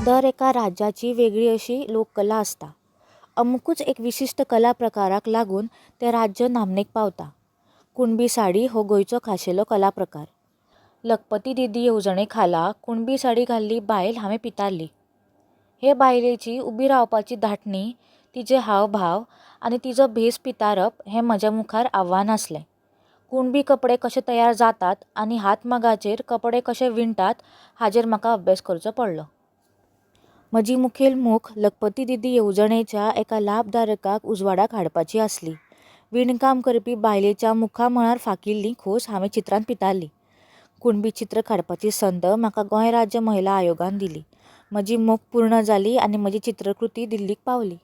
दर एका राज्याची वेगळी अशी लोककला आसता. अमुकूच एक विशिश्ट कला प्रकाराक लागून तें राज्य नामनेक पावता. कुणबी साडी हो गोंयचो खाशेलो कला प्रकार. लखपती दिदी येवजणे खाला कुणबी साडी घाल्ली बायल हांवें पितारली. हे बायलेची उबी रावपाची धाटणी, तिचे हावभाव आनी तिचो भेस पितारप हें म्हज्या मुखार आव्हान आसलें. कुणबी कपडे कशे तयार जातात आनी हातमागाचेर कपडे कशे विणटात हाचेर म्हाका अभ्यास करचो पडलो. म्हजी मुखेल मोख लखपती दिदी येवजणेच्या एका लाभधारकाक उजवाडाक हाडपाची आसली. विणकाम करपी बायलेच्या मुखामळार फांकिल्ली खोस हांवें चित्रांत पितारली. कुणबी चित्र काडपाची संद म्हाका गोंय राज्य महिला आयोगान दिली. म्हजी मोख पूर्ण जाली आनी म्हजी चित्रकृती दिल्लीक पावली.